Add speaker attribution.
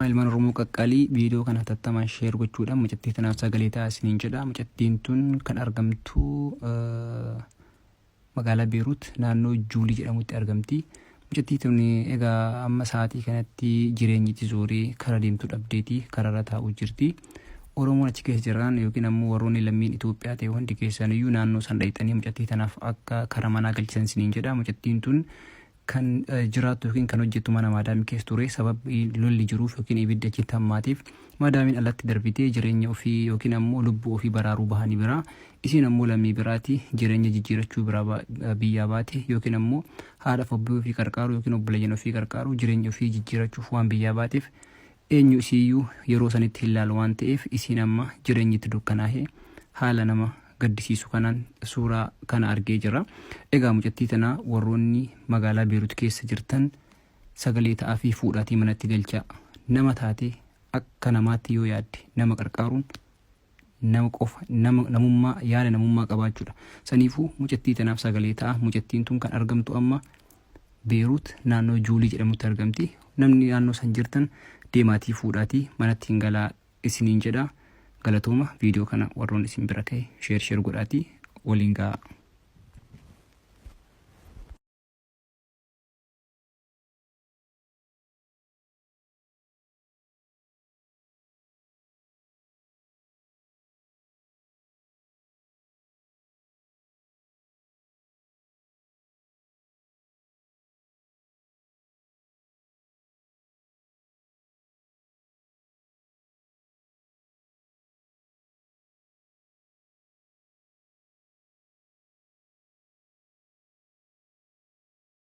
Speaker 1: Ilmaan Oromoo qaqqaalii, viidiyoo kana hatattamaan share gochuudhaan mucattii tanaaf sagalee ta'aa isiniin jedha. Mucattiin tun kan argamtu magaalaa Beeruut naannoo Juulii jedhamutti argamti. Mucattii tun egaa amma sa'aatii kanatti jireenyi itti zooree kara deemtu dhabdeeti kararra taa'uu jirti. Oromoon achi keessa jiran yookiin ammoo warroonni lammiin Itoophiyaa ta'e hundi keessaniyyuu naannoo san dhayxanii mucattii tanaaf akka kara manaa galchisan isiniin jedha. Mucattiin tun kan jiraattu yookiin kan hojjettu mana maadaamii keessa ture. Sababii lolli jiruuf yookiin ibiddi achitti hammaateef madaamiin alatti darbitee jireenya ofii yookiin ammoo lubbuu ofii baraaruu bahanii biraa. Isiin ammoo lammii biraati, jireenya jijjiirachuu biraa biyyaa baate yookiin ammoo haadhaaf abbaa ofii qarqaaru yookiin obboleeyyan ofii qarqaaru, jireenya ofii jijjiirachuuf waan biyyaa baateef eenyu isiiyyuu yeroo sanitti hin laalu waan ta'eef isiin amma jireenyi itti dukkanaahee haala nama gaddisiisu kanaan suuraa kana argee jira. Egaa mucattii tana warroonni magaalaa Beerut keessa jirtan sagalee ta'aafii fuudhaatii manatti galchaa. Nama taatee akka namaatti yoo yaadde nama qarqaaruun nama qofa nama namummaa yaada namummaa qabaachuudha. Saniifuu mucattii tanaaf sagalee ta'a. Mucattiin tun kan argamtu amma Beerut naannoo Juulii jedhamutti argamti. Namni naannoo san jirtan deemaatii fuudhaatii manatti hin galaa isiniin jedha. Galatooma, viidiyoo kana warroonni isin bira ka'e share share godhaatii waliin gahaa.